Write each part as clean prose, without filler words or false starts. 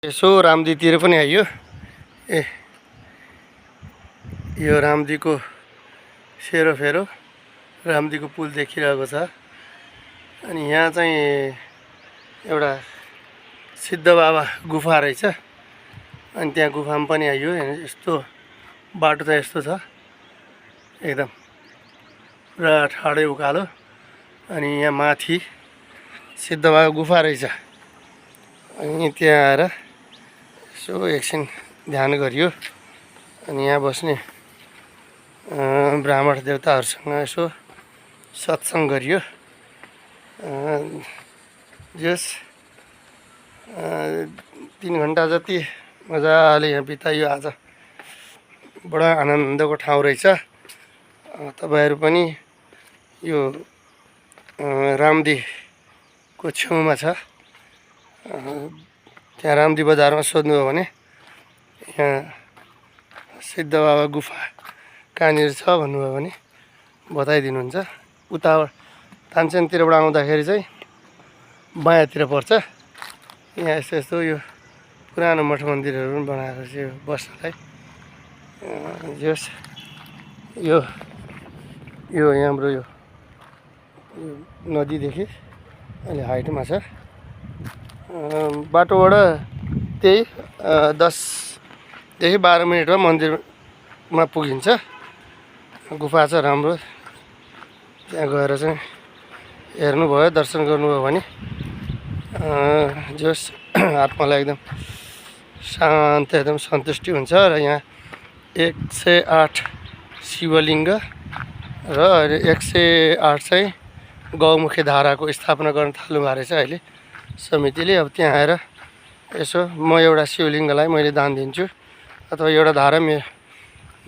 यसो रामदीतिर पनि आइयो। यो रामदीको सेरोफेरो रामदीको पुल देखिरहेको छ। अनि यहाँ चाहिँ एउटा सिद्ध बाबा गुफा रहेछ। अनि त्यहाँ गुफामा पनि आइयो। यस्तो बाटो त यस्तो छ, एकदम पुरा ठाडै उकालो। अनि यहाँ माथि सिद्ध बाबा गुफा रहेछ। अनि त्यहाँ आएर यसो एकछिन ध्यान गरियो। अनि यहाँ बस्ने ब्राह्मण देवताहरूसँग यसो सत्सङ्ग गरियो। जस 3 घन्टा जति मजाले यहाँ बिताइयो आज। बडा आनन्दको ठाउँ रहेछ। तपाईहरू पनि यो रामदीको छेउमा छ, त्यहाँ रामदी बजारमा सोध्नुभयो भने यहाँ सिद्ध बाबा गुफा कहाँनिर छ भन्नुभयो भने बताइदिनुहुन्छ। उता तानसेनतिरबाट आउँदाखेरि चाहिँ बायाँतिर पर्छ। यहाँ यस्तो यस्तो यो पुरानो मठ मन्दिरहरू पनि बनाएको छ यो बस्नलाई। जस यो हाम्रो यो नदीदेखि अलि हाइटमा छ। बाटोबाट त्यही 10 देखि 12 मिनटमा मन्दिरमा पुगिन्छ। गुफा छ राम्रो, त्यहाँ गएर चाहिँ हेर्नुभयो, दर्शन गर्नुभयो भने जस आत्मालाई एकदम शान्त, एकदम सन्तुष्टि हुन्छ। र यहाँ 108 शिवलिङ्ग र 108 चाहिँ गौमुखी धाराको स्थापना गर्न थाल्नु भएको रहेछ अहिले समितिले। अब त्यहाँ आएर यसो म एउटा शिवलिङ्गलाई मैले दान दिन्छु अथवा एउटा धारा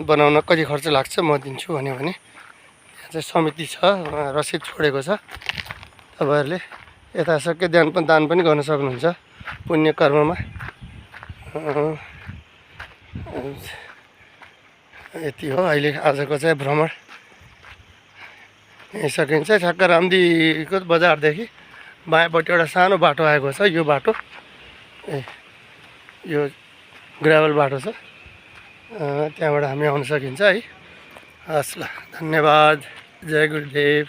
बनाउन कति खर्च लाग्छ म दिन्छु भन्यो भने यहाँ चाहिँ समिति छ, रसिद छोडेको छ। तपाईँहरूले यथाशक्य दान पनि गर्न सक्नुहुन्छ पुण्य कर्ममा। यति हो अहिले आजको चाहिँ भ्रमण। यहीँ सकिन्छ। ठ्याक्क रामदीको बजारदेखि बायाँपट्टि एउटा सानो बाटो आएको छ। यो बाटो यो ग्राभल बाटो छ, त्यहाँबाट हामी आउन सकिन्छ है। हस् ल, धन्यवाद। जय गुरुदेव।